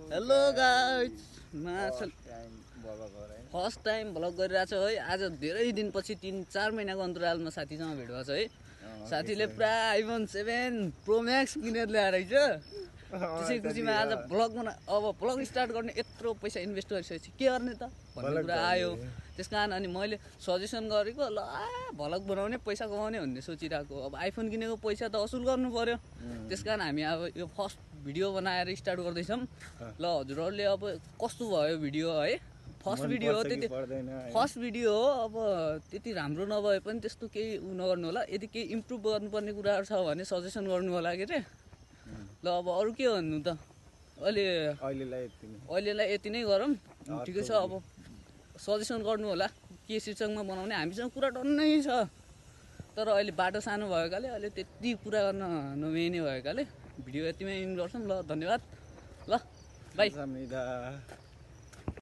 Hello guys first time vlog गरिरहेको छ है। आज धेरै दिनपछि 3-4 महिनाको अन्तरालमा साथीसँग भेट भएको छ है। साथीले पुरा आइफोन 7 प्रो म्याक्स किनेर ल्याएर रहेछ। त्यसै खुसीमा आज भ्लग अब भ्लग स्टार्ट गर्ने यत्रो पैसा इन्भेस्ट गरिसकेपछि के गर्ने त भन्ने कुरा आयो। त्यसकारण अनि मैले सजेसन गरेको ल भ्लग बनाउने पैसा कमाउने भन्ने सोचिरहेको। अब आइफोन किनेको पैसा त असुल गर्नु पर्यो। त्यसकारण हामी अब यो फर्स्ट भिडियो बनाएर स्टार्ट गर्दैछौँ। ल हजुरहरूले अब कस्तो भयो भिडियो है। फर्स्ट भिडियो हो अब त्यति राम्रो नभए पनि त्यस्तो केही नगर्नु होला। यदि केही इम्प्रुभ गर्नुपर्ने कुराहरू छ भने सजेसन गर्नु होला के रे। ल अब अरू के भन्नु त अहिलेलाई यति नै गरौँ। ठिकै छ। अब सजेसन गर्नु होला के शीर्षकमा बनाउने। हामीसँग कुरा टन्नै छ तर अहिले बाटो सानो भएकाले अहिले त्यति कुरा गर्न नमिल्ने भएकाले भिडियो यतिमै इन्ड गर्छौँ। ल धन्यवाद। ल बाई।